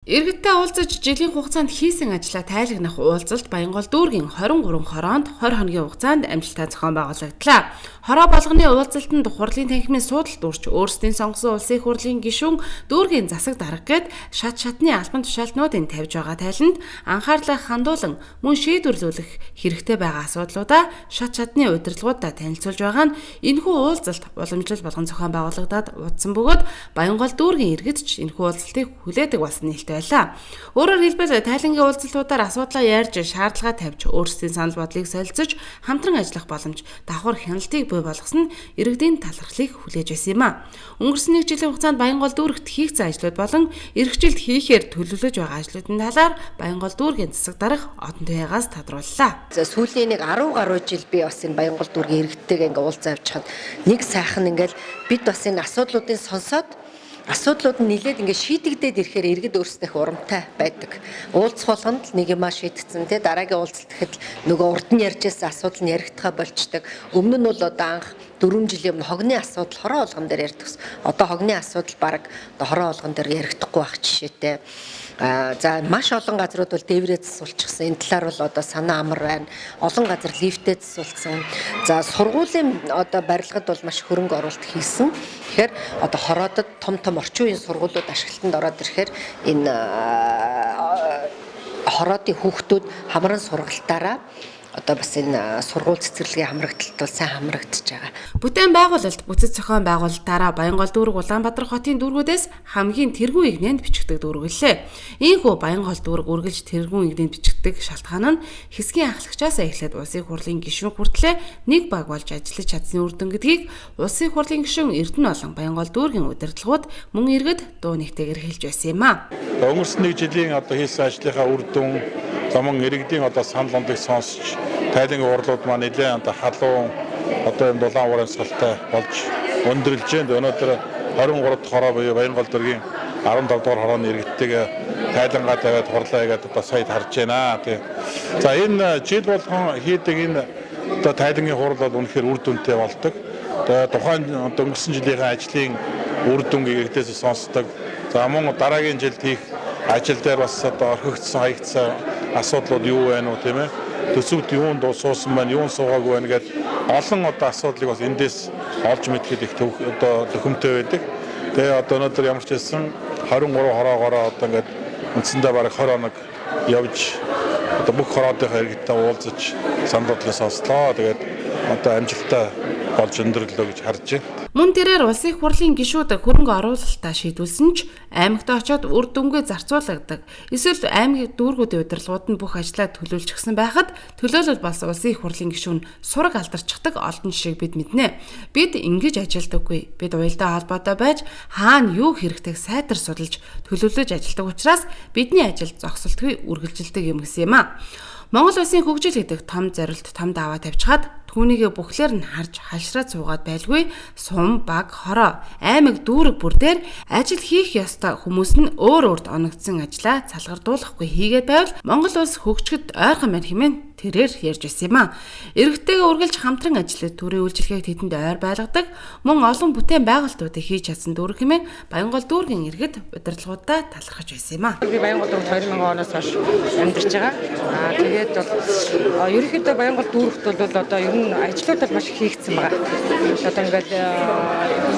Иргэдтэй уулзаж жилийн хугацаанд хийсэн ажлаа тайлагнах уулзалт Баянгол дүүргийн 23 хороонд 20 хоногийн хугацаанд амжилттай зохион байгуулагдлаа. Хороо болгоны уулзалтанд хурлын танхимын суудалд үрч өөрсдийн сонгосон улсын хурлын гишүүн дүүргийн засаг дарга гээд шат шатны албан тушаалтнуудыг тавьж байгаа тайланд анхаарлаа хандуулан мөн шийдвэрлүүлэх хэрэгтэй байгаа асуудлуудаа шат шатны удирдлагуудаа танилцуулж байгаа нь энэхүү уулзалт уламжлал болгон зохион байгуулагдаад удсан бөгөөд Баянгол дүүргийн иргэд ч энэхүү уулзалтыг хүлээдэг болсон нээлттэй байлаа. Өөрөөр хэлбэл тайлангийн уулзалтуудаар асуудлаа ярьж, шаардлага тавьж, өөрсдийн санал бодлыг солилцож, хамтран ажиллах боломж давхар хяналтыг бий болгосон нь иргэдийн талархлыг хүлээж байсан юм а. Өнгөрсөн нэг жилийн хугацаанд Баянгол дүүрэгт хийгдсэн ажлууд болон ирэх жилд хийхээр төлөвлөж байгаа ажлуудын талаар Баянгол дүүргийн засаг дарга Одон Туягаас тодрууллаа. За сүүлийн нэг 10 гаруй жил би бас энэ Баянгол дүүргийн иргэдтэйгээ ингээ уулзаа авчихад нэг сайхан ингээл бид бас энэ асуудлуудыг сонсоод асуудлууд нь нилээд ингээд шийдэгдээд ирэхээр иргэд өөрсдөх урамтай байдаг. Уулзах болгонд л нэг юмаа шийдсэн те, дараагийн уулзалт гэхэд нөгөө урд нь ярьж байсан асуудал нь яригдахаа болчдөг. Өмнө нь бол одоо анх 4 жилийн өмнө хогны асуудал хороо болгон дээр ярьдаг. Одоо хогны асуудал бараг хороо болгон дээр яригдахгүй байх жишээтэй. За маш олон газрууд бол дээврээ засуулчихсан. Энэ талаар бол одоо санаа амар байна. Олон газар лифтээ засуулсан. За сургуулийн одоо барилгад бол маш хөрөнгө оруулалт хийсэн. Тэгэхээр одоо хороодод том том орчин үеийн сургуулиуд ашиглалтанд ороод ирэхээр энэ хороодын хүүхдүүд хамран сургалтаараа одоо бас энэ сургууль цэцэрлэгийн хамрагдалт бол сайн хамрагдаж байгаа. Бүтээн байгуулалт бүтэц зохион байгуулалтаараа Баянгол дүүрэг Улаанбаатар хотын дүүргүүдээс хамгийн тэргүүн эгнээнд бичигддэг дүүрэг лээ. Ийхүү Баянгол дүүрэг үргэлж тэргүүн эгнээнд бичигддэг шалтгаан нь хэсгийн ахлагчаас эхлээд улсын хурлын гишүүн хүртлээр нэг баг болж ажиллаж чадсны үр дүн гэдгийг улсын хурлын гишүүн Эрдэнэ болон Баянгол дүүргийн удирдлагууд мөн иргэд дуу нэгтэйгээр хэлж байсан юм а. Өнгөрсөн нэг жилийн одоо хийсэн ажлынхаа үр дүн, за мөн иргэдийн одоо санал бодлыг сонсч тайлангийн хурлууд маань нэлээд одоо халуун одоо юм дулаан урамсгалтай болж өндөрлж байна. Өнөөдөр 23 дахь хороо буюу Баянгол дүүргийн 15 дугаар хорооны иргэдтэйгээ тайлангаа тавиад хурлаа хийгээд одоо сая харж байна. Тийм. За энэ жил болгон хийдэг энэ одоо тайлангийн хурал бол үнэхээр үр дүнтэй болдог. Одоо тухайн одоо өнгөрсөн жилийнхээ ажлын үр дүнг иргэдээс сонсдог. За мөн дараагийн жилд хийх ажил дээр бас одоо орхигдсон, хаягдсан асуудлууд юу байна уу, тийм ээ? Төсөвд юунд суусан байна, юунд суугаагүй байна гэдээ олон одоо асуудлыг бас эндээс олж мэдэхэд их одоо төхөмтэй байдаг. Тэгээ одоо өнөөдөр ямар ч байсан 23 хороогоороо одоо ингээд үндсэндээ бараг 20 хоног явж одоо бүх хороодынхаа иргэдтэй уулзаж санал бодлоо сонслоо. Тэгээд одоо амжилттай болж өндөрлөө гэж харж байна. Мөн тэрээр улсын хурлын гишүүд хөрөнгө оруулалтаа шийдүүлсэн ч аймагт очиод үр дүнгээ зарцуулагддаг. Эсвэл аймгийн дүүргүүдийн удирдлагууд нь бүх ажлаа төлөөлчихсөн байхад төлөөлөл болсон улсын их хурлын гишүүн сураг алдарчдаг олон жишээг бид мэднэ. Бид ингэж ажилдаггүй. Бид уялдаа холбоотой байж хаана юу хэрэгтэйг сайтар судалж төлөвлөж ажилдаг учраас бидний ажил зогсолтгүй үргэлжилдэг юм гэсэн юм а. Монгол улсын хөгжил гэдэг том зорилт, том даваа тавьчихад түүнийгээ бүхлээр нь харж халшраад суугаад байлгүй сум, баг, хороо, аймаг, дүүрэг бүр дээр ажил хийх ёстой хүмүүс нь өөр өөрт оногдсон ажлаа салгардуулахгүй хийгээд байвал Монгол улс хөгжихэд ойрхон байна хэмээн тэрээр ярьж байсан юм а. Иргэдтэйгээ үргэлж хамтран ажиллаж төрийн үйлчилгээг тэдэнд ойр байлгадаг мөн олон бүтээн байгуулалтуудыг хийж чадсан дүүрэг хэмээн Баянгол дүүргийн иргэд удирдлагуудаа талархаж байсан юм а. Би Баянгол дүүрэгт 2000 оноос хойш амьдарч байгаа. Тэгээд бол ерөнхийдөө Баянгол дүүрэгт бол одоо ер нь ажлууд бол маш их хийгдсэн байгаа. Одоо ингээд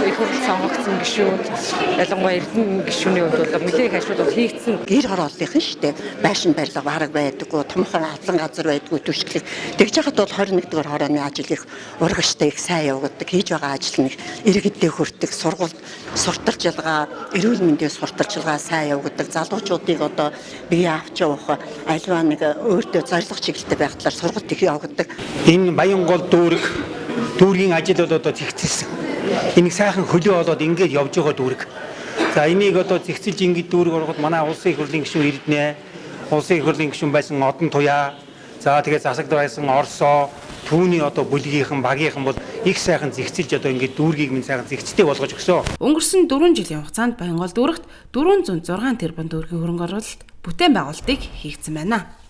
их хурл сонгогдсон гишүүд, ялангуяа Эрдэнэ гишүүний хувьд бол нэлээд их ажлууд бол хийгдсэн. Гэр хорооллынхан шүү дээ. Байшин барилга бараг байдаггүй, томхон алан газар байдаггүй түшиглэх. Тэгж яхад бол 21-р хорооны ажил их урагштай их сайн явагддаг. Хийж байгаа ажил нь иргэддээ хүртэх, сургуульд сурталчилгаа, эрүүл мэндийн сурталчилгаа сайн явагддаг. Залуучуудыг одоо бие авч явах альва нэг өөртөө зорилго чиглэлтэй байх талаар сургалт их явагддаг. Энэ Баянгол дүүрэг дүүргийн ажил бол одоо зэгцэлсэн. Энийг сайхан хөлөө олоод ингээд явж байгаа дүүрэг. За энийг одоо зэгцэлж ингээд дүүрэг ороход манай улсын их хурлын гишүүн Эрдэнэ, улсын их хурлын гишүүн байсан Одон Туяа, за тэгээд засагд байсан Орсоо, түүний одоо бүлгийнхэн, багийнхан бол их сайхан зэгцэлж одоо ингээд дүүргийг минь сайхан зэгцтэй болгож өгсөө. Өнгөрсөн 4 жилийн хугацаанд Баянгол дүүрэгт 406 тэрбум төгрөгийн хөрөнгө оруулалт бүтээн байгуулалтыг хийгдсэн байна.